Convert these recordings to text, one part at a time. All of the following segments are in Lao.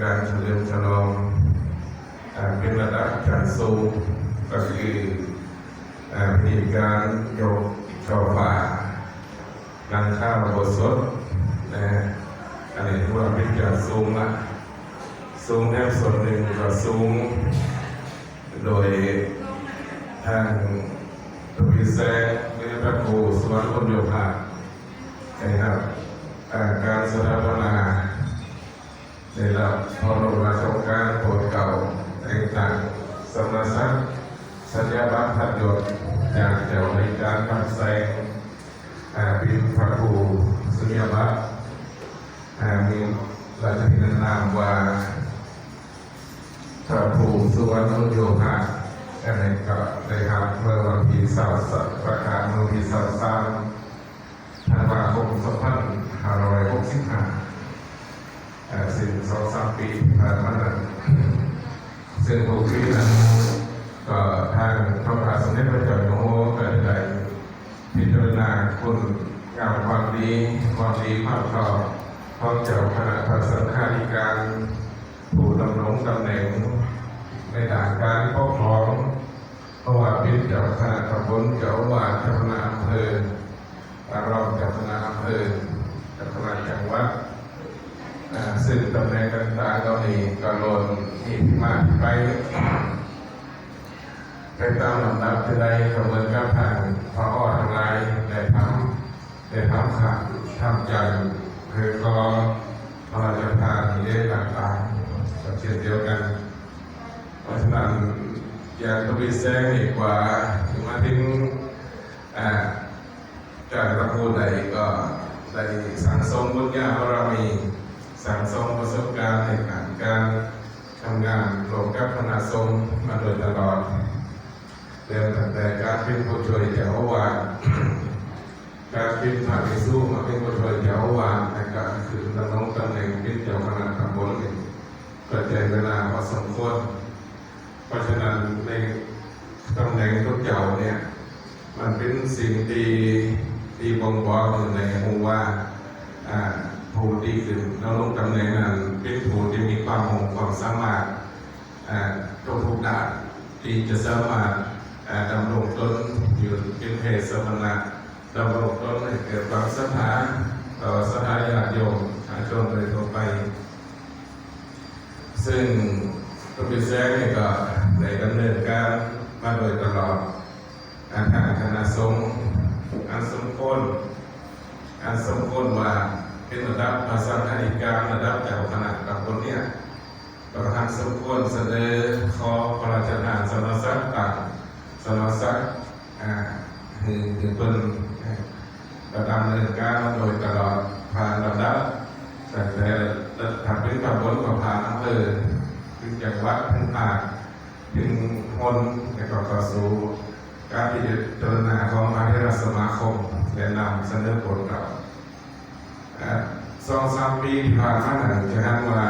ການສະເຫຼີມສະຫຼອງ ເປັນລະດັບຊັ້ນສູງ ກໍຄື ພິທີການຍົກຊ່ອຟ້າ ຫຼັງຄາອຸໂບສົດ ແລະ ອັນນີ້ຖືວ່າເປັນການສູງລະ ສູງແນວສ່ວນໜຶ່ງກໍສູງ ໂດຍທາງພະພິແສງ ຫຼື ພະຄູ ສຸວັນ ບຸນໂຍພາ ໄດ້ຮັບ ເອີ ການສະຖາປະນາ ໄດ້ຮັບພະບໍລົມລາຊະໂອກາດໂປດເກົ້າແຕ່ງຕັ້ງສຳມະສັກ ສັນຍາບັດພັດຍົດ ຈາກເຈົ້າອາທິການພັດແສງ ເປັນພະຄູສຸນຍາບັດ ມີລາຊະທິນານາມວ່າ ພະຄູສຸວັນ ບຸນໂຍພາ ອັນນີ້ກໍໄດ້ຮັບເມື່ອວັນທີຊາວ ປະກາດເມື່ອວັນທີຊາວສາມ ທັນວາຄົມ ສອງພັນຫ້າຮ້ອຍຫົກສິບຫ້າ ເຊິ່ງສອງສາມປີທີ່ຜ່ານມານັ້ນ ເຊິ່ງທຸກປີນັ້ນ ກໍທາງພະບາດສົມເດັດພະເຈົ້າຢູ່ຫົວກໍຈະໄດ້ພິຈາລະນາຄຸນງາມຄວາມດີ ຄວາມດີຄວາມຊອບຂອງເຈົ້າຄະນະພະສັງຄາທິການ ຜູ້ດຳລົງຕຳແໜ່ງໃນດ້ານການປົກຄອງ ເພາະວ່າເປັນເຈົ້າຄະນະຕຳບົນ, ເຈົ້າອາວາດ, ເຈົ້າຄະນະອຳເພີ, ອາ ຮອງເຈົ້າຄະນະອຳເພີ, ເຈົ້າຄະນະຈັງຫວັດ, ອາ ຊຶ່ງຕຳແໜ່ງຕ່າງໆເຫຼົ່ານີ້ກໍລ້ວນມີທີ່ມາທີ່ໄປ ໄປຕາມລຳດັບ. ຈະໄດ້ກໍເໝືອນກັບທ່ານຜອ ທັງຫຼາຍໄດ້ຖາມ ໄດ້ຖາມຂ້າມ ຖາມຈັນ ເພື່ອຂໍພະລາຊະທານເດດຕ່າງໆ ກໍເຊັ່ນດຽວກັນ. ເພາະສະນັ້ນ ຢ່າງທະວີແສງນີ້ກວ່າຊິມາເຖິງ ອາ ການຮັບຮູ້ໃດກໍໄດ້ສັ່ງສົມບຸນຍາບາລະມີ ສັ່ງສົມປະສົບການໃນການ ການທຳງານຮ່ວມກັບຄະນະສົງມາໂດຍຕະຫຼອດ ເລີ່ມຕັ້ງແຕ່ການເປັນຜູ້ຊ່ວຍເຈົ້າອາວາດ ການເປັນພະພິກຂຸ ມາເປັນຜູ້ຊ່ວຍເຈົ້າອາວາດ ແລະ ການຂຶ້ນດຳລົງຕຳແໜ່ງເປັນເຈົ້າຄະນະຕຳບົນນີ້ ກໍໃຊ້ເວລາພໍສົມຄວນ. ເພາະສະນັ້ນ ໃນຕຳແໜ່ງທຸກເຈົ້າເນຍ ມັນເປັນສິ່ງທີ່ ທີ່ບົ່ງບອກໃຫ້ຮູ້ວ່າ ອາ ຜູ້ທີ່ຂຶ້ນດຳລົງຕຳແໜ່ງນັ້ນ ເປັນຜູ້ທີ່ມີຄວາມຮູ້ຄວາມສາມາດ ອາ ທຸກໆດ້ານ ທີ່ຈະສາມາດ ອາ ດຳລົງຕົນຢູ່ເປັນເພດສະມະນະ ດຳລົງຕົນໃຫ້ເກີດຄວາມສັດທາຕໍ່ສັດທາຍາດໂຍມສາທຸຊົນໂດຍທົ່ວໄປ. ຊຶ່ງພະພິແສງນີ້ກໍໄດ້ດຳເນີນການມາໂດຍຕະຫຼອດ ອາ ທາງຄະນະສົງ ອັນສົມຄວນ ອັນສົມຄວນວ່າເປັນລະດັບພະສັງຄາທິການ ລະດັບເຈົ້າຄະນະຕຳບົນເນຍ ກໍຫັນສົມຄວນສະເໜີຂໍພະລາຊະທານສຳມະສັກ ຕັ້ງສຳມະສັກ ອາ ໃຫ້ ໃຫ້ເພິ່ນ ອາ ດຳເນີນການໂດຍຕະຫຼອດ ຜ່ານລຳດັບ ຕັ້ງແຕ່ລະດັບເປັນຕຳບົນ ກໍຜ່ານອຳເພີ ເປັນຈັງຫວັດ ເປັນພາກ ເປັນຫົນ ແລ້ວກໍເຂົ້າສູ່ການພິຈາລະນາຂອງມະຫາເຖລະສະມາຄົມ ແນະນຳສະເໜີໂປດເກົ້າ. ອາ ສອງສາມປີທີ່ຜ່ານມານັ້ນ ຈະຫັນວ່າ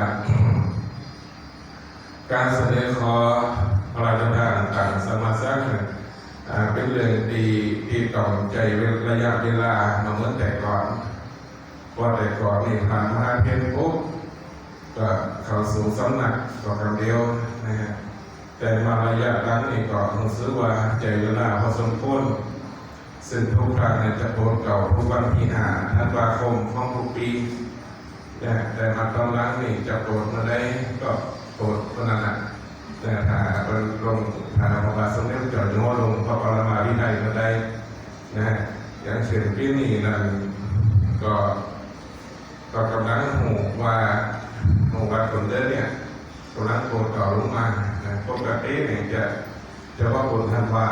ການສະເໜີຂໍພະລາຊະທານຕັ້ງສຳມະສັກນັ້ນ ອາ ເປັນເລື່ອງທີ່ ທີ່ຕ້ອງໃຊ້ໄລຍະເວລາ ບໍ່ເໝືອນແຕ່ກ່ອນ. ເພາະແຕ່ກ່ອນນີ້ ຜ່ານມະຫາເຖນປຸບ ກໍເຂົ້າສູ່ສຳນັກກໍຄຳດຽວນະຮະ ແຕ່ມາໄລຍະຫຼັງນີ້ກໍຮູ້ສຶກວ່າໃຊ້ເວລາພໍສົມຄວນ ຊຶ່ງທຸກຄັ້ງນີ້ຈະໂປດເກົ້າທຸກວັນທີຫ້າທັນວາຄົມຂອງທຸກປີ ແລະ ແຕ່ມາຕອນຫຼັງນີ້ຈະໂປດມື້ໃດກໍໂປດມື້ນັ້ນນະ ແຕ່ຖ້າເພິ່ນລົງ ຖ້າພະບາດສົມເດັດເຈົ້າຢູ່ຫົວລົງພະປະລະມາພິໄທມື້ໃດນະ ຢ່າງເຊັ່ນປີນີ້ນັ້ນ ກໍ ກໍກຳລັງຮູ້ວ່າ ຮູ້ວ່າຕົ້ນເດືອນເນຍກຳລັງໂປດເກົ້າລົງມານະ ປົກກະຕິນີ້ຈະ ຈະວ່າຕົ້ນທັນວາ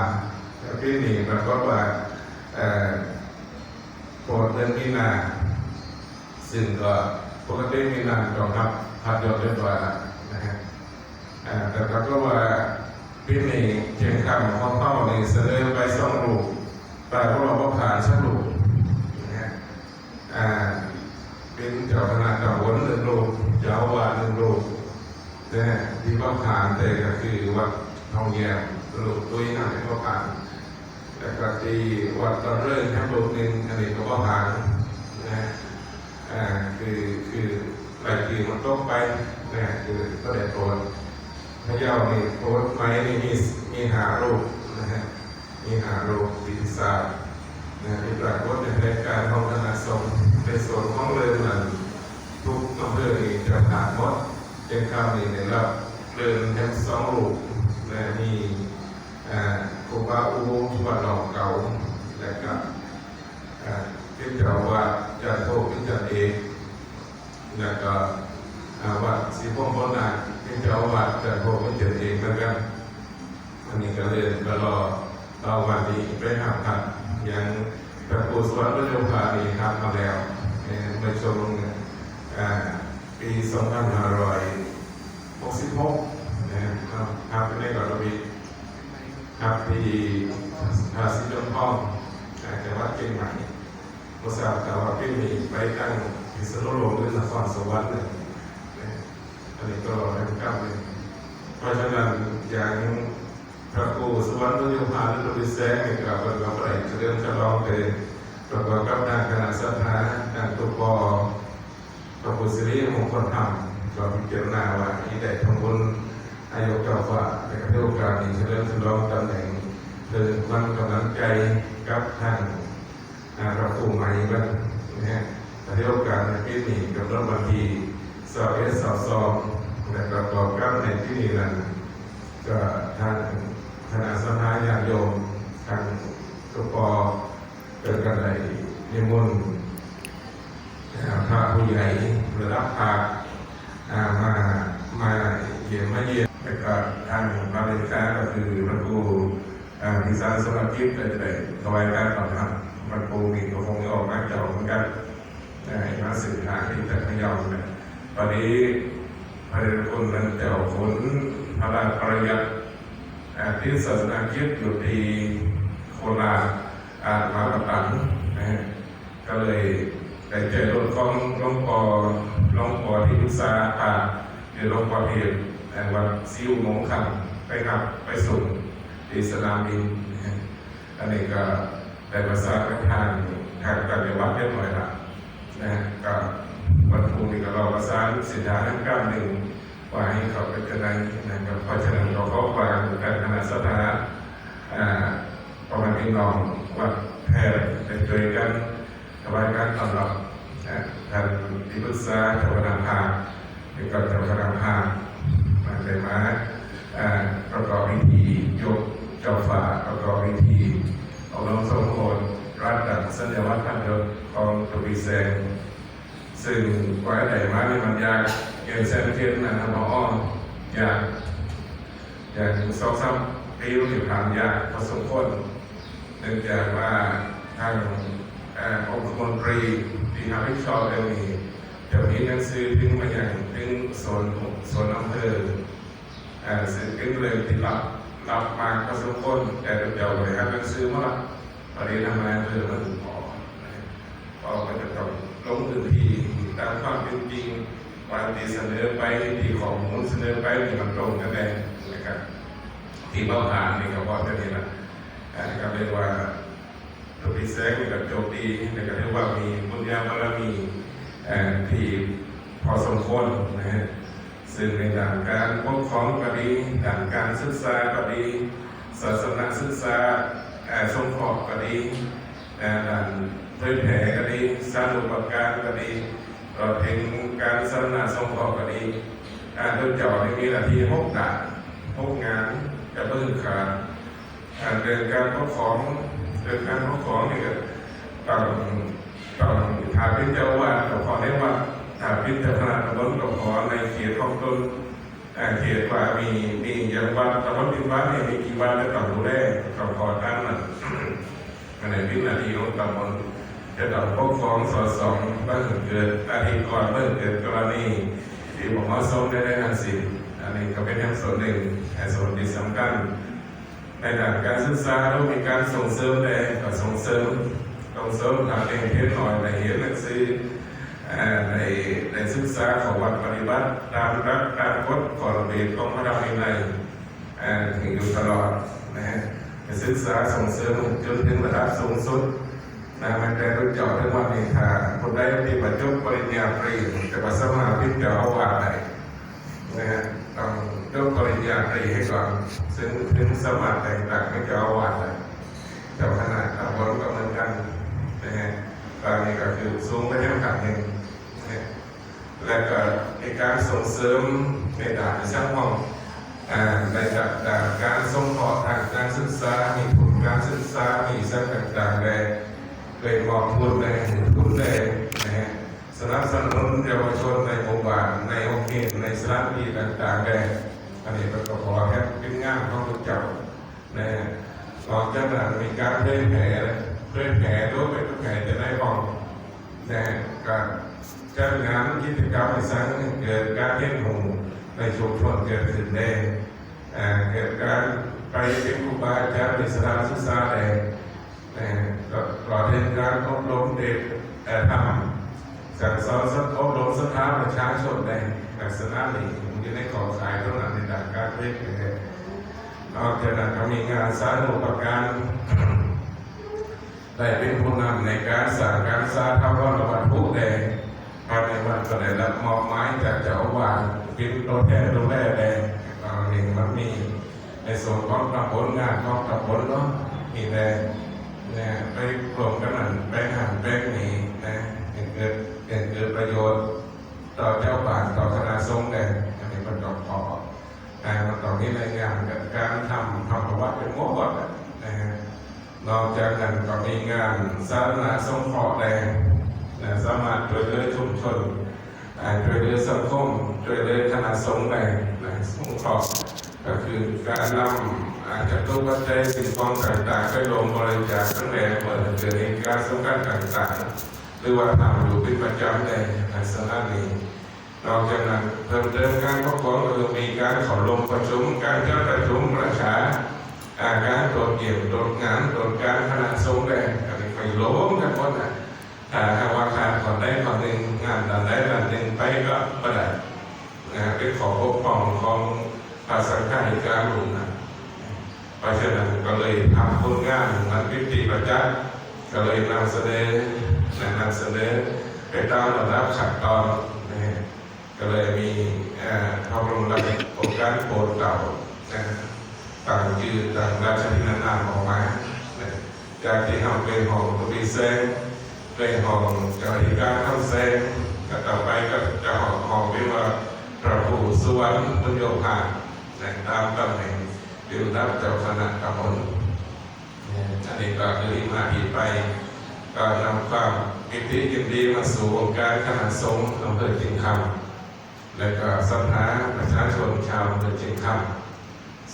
ແຕ່ປີນີ້ປາກົດວ່າ ເອີ ໂປດເດືອນມີນາ ຊຶ່ງກໍປົກກະຕິມີນາຕ້ອງຮັບພັດຍົດຮຽບຮ້ອຍລະນະຮະ ອາ ແຕ່ປາກົດວ່າປີນີ້ ທ່ຽງຄ່ຳຂອງເຮົານີ້ສະເໜີໄປສອງຮູບ ປາກົດວ່າບໍ່ຜ່ານສັກຮູບນະຮະ ອາ ເປັນເຈົ້າຄະນະຕຳບົນໜຶ່ງຮູບ ເຈົ້າອາວາດໜຶ່ງຮູບ ແຕ່ທີ່ບໍ່ຜ່ານແຕ່ກໍຄືວັດທອງແຍມ ຮູບຕຸ້ຍນັ້ນບໍ່ຜ່ານ ແລ້ວກໍທີ່ວັດດອນເລີງທັງຮູບໜຶ່ງ ອັນນີ້ກໍບໍ່ຜ່ານນະ ອາ ຄື ຄື ໄປຄືມັນຕົກໄປນະ ຄືບໍ່ໄດ້ໂປດ. ພະເຍົານີ້ໂປດໃໝ່ນີ້ມີ ມີຫ້າຮູບນະຮະ ມີຫ້າຮູບ ປີທີ່ສາມນະ ທີ່ປາກົດໃນແຜນການຂອງຄະນະສົງ. ໃນສ່ວນຂອງເລີນນັ້ນ ທຸກອຳເພີນີ້ຈະຜ່ານໝົດ. ແຕ່ຄາວນີ້ໄດ້ຮັບເລີນແຖມສອງຮູບນະ ມີ ອ່າ ຄູບາອູວັດໜອງເກົ່າ ແລະກະ ອ່າ ເປັນເຈົ້າອາວາດ ຈານໂທ ເປັນຈານເອກ ແລະກະ ອ່າ ວັດສີໂພນໂພນນາກ ເປັນເຈົ້າອາວາດ ຈານໂທ ເປັນຈານເອກນຳກັນ. ອັນນີ້ກະເລີນໄປລໍ ລໍວັນນີ້ໄປຮັບພັດ ຢ່າງພະຄູສະຫວັນ ບຸນໂຍພານີ້ຮັບມາແລ້ວ ເອີ ເມື່ອຊ່ວງ ອ່າ ປີສອງພັນຫ້າຮ້ອຍຫົກສິບຫົກນະ ຮັບ ຮັບຢູ່ໃນກອນລະວິດ ຮັບທີ່ທ່າສີຈອມທອງ ອ່າ ຈັງຫວັດຊຽງໃໝ່. ບໍ່ຊາບແຕ່ວ່າປີນີ້ໄປຕັ້ງພິສນຸໂລກ ຫຼື ນະຄອນສະຫວັນນີ້ນະ ອັນນີ້ກໍແມ່ນກຳໜຶ່ງ. ເພາະສະນັ້ນ ຢ່າງພະຄູສະຫວັນ ບຸນໂຍພາ ຫຼື ຫຼວງພີ່ແສງນີ້ ກໍເພິ່ນກໍບໍ່ໄດ້ສະເຫຼີມສະຫຼອງ ແຕ່ປະກອບກັບທາງຄະນະສັດທາ ທາງຕົວປໍ ພະຄູສິລິມົງຄົນທຳ ກໍພິຈາລະນາວ່າຊິໄດ້ທຳບຸນໃຫ້ຍົກເຈົ້າຟ້າ ແລະກໍຖືໂອກາດນີ້ສະເຫຼີມສະຫຼອງຕຳແໜ່ງເພິ່ນຂວັນກຳລັງໃຈກັບທາງ ອ່າ ພະຄູໃໝ່ເພິ່ນນະ. ກໍຖືໂອກາດໃນປີນີ້ກຳນົດວັນທີຊາວເອັດ ຊາວສອງ ແລະປະກອບກັບໃນປີນີ້ນັ້ນ ກໍທາງຄະນະສັດທາຍາດໂຍມ ທາງຕົວປໍ ເພິ່ນກໍໄດ້ນິມົນ ອ່າ ພະຜູ້ໃຫຍ່ລະດັບພາກ ອ່າ ມາ ມາຢ້ຽມ ມາຢ້ຽມ ແລະກະທາງພະເລຂາກໍຄືພະຄູ ອ່າ ພິສານ ສະຫວັນຈິດ ກໍຈະໄດ້ຖວາຍການຕ້ອນຮັບ. ພະຄູນີ້ກໍຄົງຈະອອກມາຈອກເໝືອນກັນ ອ່າ ໃຫ້ມາສືບຫາທີ່ຈາກພະເຍົາແຫຼະ. ບັດນີ້ພະເດຊະຄຸນທ່ານເຈົ້າຂົນພະລາດປະລິຍັດ ອ່າ ຕິດສາສະໜາກິດຢູ່ທີ່ໂຄລາດ ອ່າ ມາປະຕັນນະ ກໍເລີຍໄດ້ໃຊ້ລົດຂອງຫຼວງພໍ່ ຫຼວງພໍ່ທີ່ປຶກສາພະ ຫຼື ຫຼວງພໍ່ເທບ ແລະ ວັດສີອຸດົມຄຳ ໄປຮັບໄປສົ່ງທີ່ສະໜາມບິນນະ. ອັນນີ້ກໍໄດ້ປະສານກັບທາງ ທາງຕ່າງຈັງຫວັດຮຽບຮ້ອຍລະນະ ກໍວັນພຸ່ງນີ້ກໍລໍປະສານເສັ້ນທາງນຳກ້າວໜຶ່ງ ວ່າໃຫ້ເຂົ້າໄປຈັ່ງໃດນະ. ກໍເພາະສະນັ້ນກໍຂໍຝາກທາງຄະນະສັດທາ ອ່າ ພໍ່ແມ່ພີ່ນ້ອງວັດແພງໄດ້ຊ່ວຍກັນຖວາຍການຕ້ອນຮັບ ນະ ທ່ານທີ່ປຶກສາເຈົ້າຄະນະພາກ ແລະກໍເຈົ້າຄະນະພາກ ມາ ໄດ້ມາ ອ່າ ປະກອບພິທີຍົກເຈົ້າຟ້າ ປະກອບພິທີອົບຮົມສົມໂພດ ລັດດັງສັນຍາບັດພັນຍົດຂອງຫຼວງພີ່ແສງ. ຊຶ່ງກວ່າໄດ້ມານີ້ມັນຍາກເຢັນແສນເຂັນນະ ທ່ານຜອ ຍາກ ຢ່າງສອງສາມປີທີ່ຜ່ານມາຍາກພໍສົມຄວນ ເນື່ອງຈາກວ່າທາງ ເອີ ອົງຄະມົນຕີທີ່ຮັບຜິດຊອບເລື່ອງນີ້ ຈະມີໜັງສືເຖິງມາຍັງເຖິງໂຊນ ໂຊນອຳເພີ ເອີ ຊຶ່ງເປັນເລື່ອງທີ່ລັບ ລັບມາກພໍສົມຄວນ ແຕ່ເຂົາເຈົ້າບໍ່ໄດ້ຮັບໜັງສືມາລັບ. ປະເດັນທາງນາຍອຳເພີມັນບໍ່ພໍ ເພາະວ່າຈະຕ້ອງລົງພື້ນທີ່ຕາມຄວາມເປັນຈິງ ວ່າທີ່ສະເໜີໄປ ທີ່ຂໍ້ມູນສະເໜີໄປນີ້ມັນຕົງກັນແດ່ນະຄັບ. ທີ່ມາຜ່ານນີ້ກໍເພາະແຕ່ນີ້ລະ ອ່າ ກໍເລີຍວ່າ ຫຼວງພີ່ແສງນີ້ກໍໂຊກດີ ແລະກໍຖືວ່າມີບຸນຍາບາລະມີ ເອີ ທີ່ພໍສົມຄວນນະ ຊຶ່ງໃນດ້ານການປົກຄອງກໍດີ ດ້ານການສຶກສາກໍດີ ສາສະໜະສຶກສາ ເອີ ສົງເຄາະກໍດີ ເອີ ດ້ານເຜີຍແຜ່ກໍດີ ສານຸປະການກໍດີ ຕະຫຼອດເຖິງການສາທາລະນະສົງເຄາະກໍດີ ເອີ ເຂົາເຈົ້ານີ້ມີໜ້າທີ່ຫົກດ້ານ ຫົກງານຈະບໍ່ຂາດ. ເລື່ອງການປົກຄອງ ເລື່ອງການປົກຄອງນີ້ກໍຕ້ອງ ຕ້ອງ ຖ້າເປັນເຈົ້າອາວາດກໍຂໍໃນວັດ ຖ້າເປັນເຈົ້າຄະນະຕຳບົນກໍຂໍໃນເຂດຂອງຕົນ ເຂດວ່າມີ ມີຢ່າງວັດຕຳບົນຕິດວັດນີ້ມີກີ່ວັດ ກໍຕ້ອງດູແລ ຕ້ອງຂໍຕາມນັ້ນ. ອັນນີ້ເປັນໜ້າທີ່ຂອງຕຳບົນ ຈະຕ້ອງປົກຄອງສອດສ່ອງ ບໍ່ໃຫ້ເກີດອະທິກອນ ບໍ່ໃຫ້ເກີດກໍລະນີທີ່ບໍ່ເໝາະສົມໃດໆທັງສິ້ນ. ອັນນີ້ກໍເປັນຫຍັງສ່ວນໜຶ່ງ ແລະ ສ່ວນທີ່ສຳຄັນ ໃນດ້ານການສຶກສາ ເຮົາມີການສົ່ງເສີມແດ່ ກໍສົ່ງເສີມ ສົ່ງເສີມໃຫ້ເດັກນ້ອຍໄດ້ຮຽນໜັງສື ເອີ ໄດ້ ໄດ້ສຶກສາເຂົ້າວັດປະຕິບັດຕາມຫຼັກຕາມກົດຂໍ້ລະບຽບຂອງພະທຳວິໄນ ເອີ ໃຫ້ຢູ່ຕະຫຼອດນະ ໃຫ້ສຶກສາສົ່ງເສີມຈົນເຖິງລະດັບສູງສຸດ ນະ ແມ່ນແຕ່ລຸ້ນເຈົ້າເຖິງວັນນີ້ ຖ້າຜູ້ໃດທີ່ບໍ່ຈົບປະລິນຍາຕຣີ ຈະບໍ່ສາມາດເປັນເຈົ້າອາວາດໄດ້ນະ ຕ້ອງຈົບປະລິນຍາຕຣີໃຫ້ກ່ອນ ເຊິ່ງເຖິງສາມາດແຕ່ງຕັ້ງເປັນເຈົ້າອາວາດໄດ້. ເຈົ້າຄະນະຕຳບົນກໍເໝືອນກັນນະ ອັນນີ້ກໍຄືສູງໄປແນວຂັ້ນໜຶ່ງນະ. ແລ້ວກໍໃນການສົ່ງເສີມໃນດ້ານສັງຄົມ ອາ ໃນດ້ານການສົງເຄາະທາງການສຶກສາ ມີທຶນການສຶກສາ ມີສັງກັດຕ່າງໆ ແດ່ ໄດ້ມອບທຶນ ໄດ້ໃຫ້ທຶນ ໄດ້ນະ ສະໜັບສະໜູນເຍົາວະຊົນໃນໝູ່ບ້ານ ໃນໂຮງຮຽນ ໃນສະຖານທີ່ຕ່າງໆ ແດ່. ອັນນີ້ເພິ່ນກໍຂໍແຮມເປັນງານຂອງພວກເຈົ້າ ແລະ ນອກຈາກນັ້ນມີການເຜີຍແຜ່ ເຜີຍແຜ່ໂດຍໄປເຜີຍແຜ່ແຕ່ໃນຫ້ອງ ແລະ ການຈັດງານກິດຈະກຳໃຫ້ສັງ ເກີດການຮຽນຮູ້ໃນຊຸມຊົນເກີດຂຶ້ນແດ່ ເກີດການໄປເປັນຄູບາອາຈານໃນສະຖານສຶກສາແດ່ ແລະ ຕະຫຼອດເຖິງການອົບຮົມເດດ ເອີ ທຳ ສັ່ງສອນ ອົບຮົມສັດທາປະຊາຊົນໃນລັກສະນະນີ້ ຢູ່ໃນຂອບຂ່າຍເທົ່ານັ້ນ ໃນດ້ານການເຜີຍແຜ່. ນອກຈາກນັ້ນກໍມີງານສານຸປະການ ໄດ້ເປັນຜູ້ນຳໃນການສ້າງການສາທາວະນະວັດຖຸແດ່. ພາຍໃນວັດກໍໄດ້ຮັບມອບໝາຍຈາກເຈົ້າອາວາດເປັນຕົວແທນດູແລແດ່. ອັນນີ້ມັນມີ ໃນສ່ວນຂອງຕຳບົນ ງານຂອງຕຳບົນເນາະ ມີແຕ່ ແນ ໄປຮ່ວມກັນນັ້ນ ແປງຫັ້ນແປງນີ້ນະ ໃຫ້ເກີດ ໃຫ້ເກີດປະໂຫຍດຕໍ່ເຈົ້າບ້ານ ຕໍ່ຄະນະສົງແດ່. ອັນນີ້ເພິ່ນຕ້ອງຂໍ ແຕ່ມັນຕ້ອງມີລາຍງານການທຳ ທຳປະຫວັດໄປໝົດນະ. ນອກຈາກນັ້ນກໍມີງານສາທາລະນະສົງເຄາະແດ່ນະ ສາມາດຊ່ວຍເຫຼືອຊຸມຊົນ ອາ ຊ່ວຍເຫຼືອສັງຄົມ ຊ່ວຍເຫຼືອຄະນະສົງໄດ້ນະ. ສົງເຄາະກໍຄືການນຳ ອາ ຈະຕຸປັດໄຈ ສິ່ງຂອງຕ່າງໆ ໄປລົງບໍລິຈາກທັງແດ່ ເມື່ອເກີດເຫດການສຳຄັນຕ່າງໆ ຫຼືວ່າທຳຢູ່ເປັນປະຈຳໃນລັກສະນະນີ້. ນອກຈາກນັ້ນ ເພີ່ມເຕີມການປົກຄອງກໍຄືມີການເຂົ້າຮ່ວມປະຊຸມ ການຈັດປະຊຸມປະຊາ ອາ ການກວດຢ້ຽມ ກວດງານ ກວດການຄະນະສົງແດ່. ອັນນີ້ໄປລວມກັນໝົດນະ ຖ້າຫາກວ່າຂາດຂ້ອໃດຂໍ້ໜຶ່ງ ງານດ້ານໃດດ້ານໜຶ່ງໄປກໍບໍ່ໄດ້ນະ ເປັນຂໍ້ບົກຜ່ອງຂອງພະສັງຄາທິການລຸ້ນນະ. ເພາະສະນັ້ນກໍເລີຍທຳຜົນງານໃຫ້ມັນເປັນທີ່ປະຈັກ ກໍເລີຍນຳສະເໜີ ນະ ນຳສະເໜີໄປຕາມລຳດັບຂັ້ນຕອນນະ. ກໍເລີຍມີ ເອີ ພະບລົມລາຊະໂອກາດໂປດເກົ້ານະ ຕັ້ງຊື່ ຕັ້ງລາຊະທິນານາມອອກມານະ. ຈາກທີ່ເຮົາເຄີຍຮ້ອງທະວີແສງ ເຄີຍຮ້ອງເຈົ້າອະທິການຄຳແສງ ກໍຕໍ່ໄປກໍຈະຮ້ອງ ຮ້ອງເປັນວ່າ ພະຄູສຸວັນ ບຸນໂຍພານະ ຕາມຕຳແໜ່ງ ລຳດັບເຈົ້າຄະນະຕຳບົນ. ອັນນີ້ກໍຄືທີ່ມາທີ່ໄປ ກໍນຳຄວາມປິຕິຍິນດີມາສູ່ອົງການຄະນະສົງອຳເພີຈຽງຄຳ ແລະ ກໍສັດທາປະຊາຊົນຊາວອຳເພີຈຽງຄຳ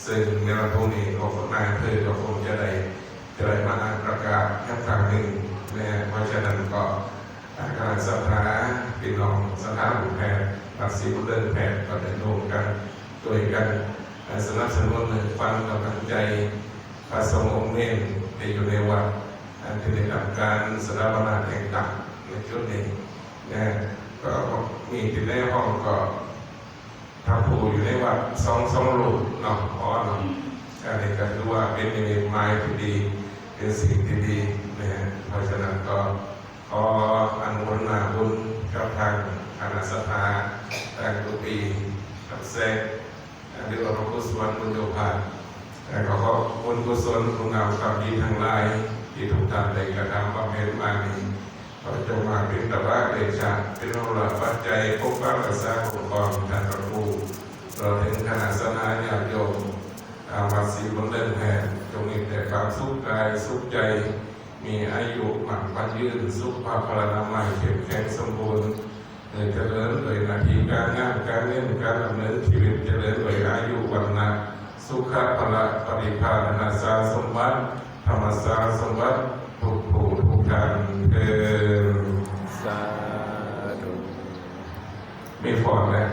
ເຊິ່ງໃນວັນພຸ່ງນີ້ກໍນາຍອຳເພີກໍຄົງຈະໄດ້ ຈະໄດ້ມາອ່ານປະກາດອີກຄັ້ງໜຶ່ງແດ່. ເພາະສະນັ້ນກໍ ອາ ຄະນະສັດທາ ພີ່ນ້ອງສັດທາບຸນແພດ ວັດສີບຸນເລີງແພດ ກໍໄດ້ຮ່ວມກັນ ຊ່ວຍກັນ ອາ ສະໜັບສະໜູນໃຫ້ຂວັນກຳລັງໃຈ ພະສົງອົງເນນທີ່ຢູ່ໃນວັດ ອັນທີ່ໄດ້ຮັບການສະຖາປະນາແຕ່ງຕັ້ງໃນຈຸດນີ້ນະ. ກໍມີທີ່ໃນຫ້ອງກໍ ພະຄູຢູ່ໃນວັດສອງ ສອງຮູບເນາະ ພໍເນາະ. ອັນນີ້ກໍຖືວ່າເປັນນິມິດໝາຍທີ່ດີ ເປັນສິ່ງທີ່ດີນະ. ເພາະສະນັ້ນກໍຂໍອະນຸໂມທະນາບຸນກັບທາງຄະນະສັດທາ ທາງກຸຕີຄຳແສງ ຫຼືວ່າພະຄູສະຫວັນ ບຸນໂຍພານ ແລະ ກໍຂອບຄຸນກຸສົນຄຸນງາມຄວາມດີທັງຫຼາຍ ທີ່ທຸກທ່ານໄດ້ກະທຳບຳເພັນມານີ້ ຂໍຈົ່ງມາເປັນຕະບະເດຊະ ເປັນໂອລະປັດໄຈ ປົກປັກຮັກສາຄຸ້ມຄອງທ່ານພະຄູ ຕະຫຼອດເຖິງຄະນະສັດທາຍາດໂຍມ ອາ ວັດສີບຸນເລີງແພດ ຈົ່ງມີແຕ່ຄວາມສຸກກາຍສຸກໃຈ ມີອາຍຸໝັ້ນຂວັນຍືນ ສຸຂະພະລານາໄມເຂັ້ມແຂງສົມບູນ ໃຫ້ຈະເລີນດ້ວຍໜ້າທີ່ການງານການເງິນການດຳເນີນຊີວິດ ຈະເລີນດ້ວຍອາຍຸວັນນະ ສຸຂະພະລະ ປະຕິພານະ ຮັກສາສົມບັດ ທຳມະສາສົມບັດ ທຸກຜູ້ທຸກທ່ານເທີ້ນ. ສາທຸ. ມີພອນແລ້ວ.